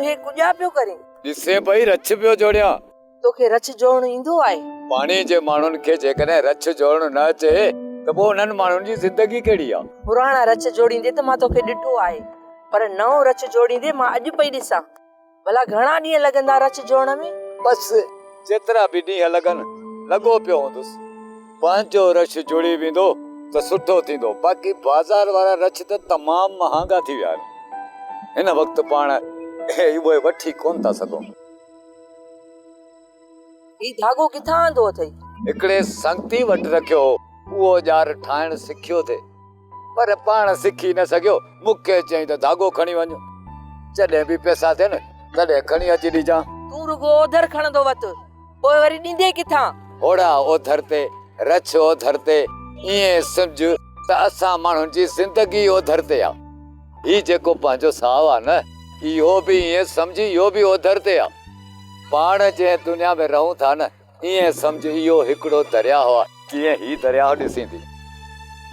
هي ڪڄا پيو ڪرين؟ ڏسين پئي رڇ پيو جوڙيان. توکي رڇ جوڙڻ ايندو آهي؟ پاڻي جي ماڻهن کي جيڪڏهن رڇ جوڙڻ نه اچي ته پوء انهن ماڻهن جي زندگي ڪهڙي آ؟ پراڻا رڇ جوڙيندي ته مان توکي ڏٺو آهي، پر نئون رڇ جوڙيندي مان اڄ پئي ڏسان. ڀلا گهڻا ڏينهن لڳندا رڇ جوڙڻ ۾؟ بس جيترا به ڏينهن لڳن، لڳو پيو هوندس. پنهنجو رڇ جڙي ويندو ته سٺو ٿيندو، باقي بازار وارا رڇ ته تمام مهانگا ٿي ويا آهن. هن وقت پاڻ اهي وٺي ڪونه ٿا سگهون. هي ڌاڳو ڪٿان آندو اٿئي؟ هڪڙي سنگتي وٽ رکيو هو، اهو ڄار ٺاهڻ سکيو ٿي، پر پاڻ سکي نه سگهيو، مون کي چيائين ته ڌاڳو کڻي وڃ، جڏهن به پئسا ٿين، تڏهن کڻي اچي ڏجان. تون رڳو اوڌر کڻندو وت، پوء وري ڏيندين ڪٿان؟ هوڙا اوڌر تي، رڇ اوڌر تي، ائين سمجهه ته اسان ماڻهن جي زندگي اوڌر تي آ. هي جيڪو پنهنجو ساهه آ نه، اهو به ائين سمجهه اهو به اوڌر تي آ. پاڻ جنهن دنيا ۾ رهون ٿا نه، ائين سمجهه اهو هڪڙو درياهه آ، جيئن هي درياهه ڏسين ٿي.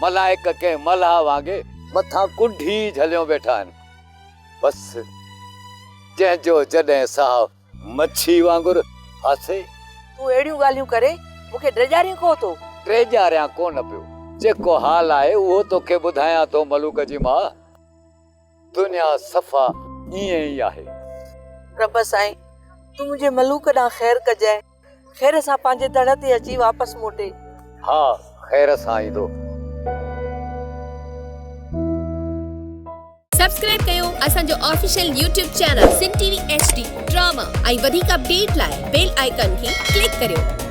ملائڪ ڪنهن ملاح وانگي مٿان ڪنڍي جهليو ويٺا آهن. بس جنهن جو جڏهن ساهه مڇي وانگر ڦاسي. تون اهڙيون ڳالهيون ڪري مون کي ڊيڄارين ڪو ٿو؟ ڊيڄاريان ڪونه پيو. جيڪو حال آهي اهو توکي ٻڌايان ٿو ملوڪ جي ماء. دنيا صفا ائين ئي آهي. رب سائين تون منهنجي ملوڪ ڏانهن خير ڪجانء. خير سان پنهنجي تڙ تي اچي واپس موٽي. ها خير سان ايندو. سبسڪرائب ڪيو اسان جو official YouTube channel Sindh T V H D drama ۽ وڌيڪ اپڊيٽ لاء بيل آئيڪان کي ڪلڪ ڪريو.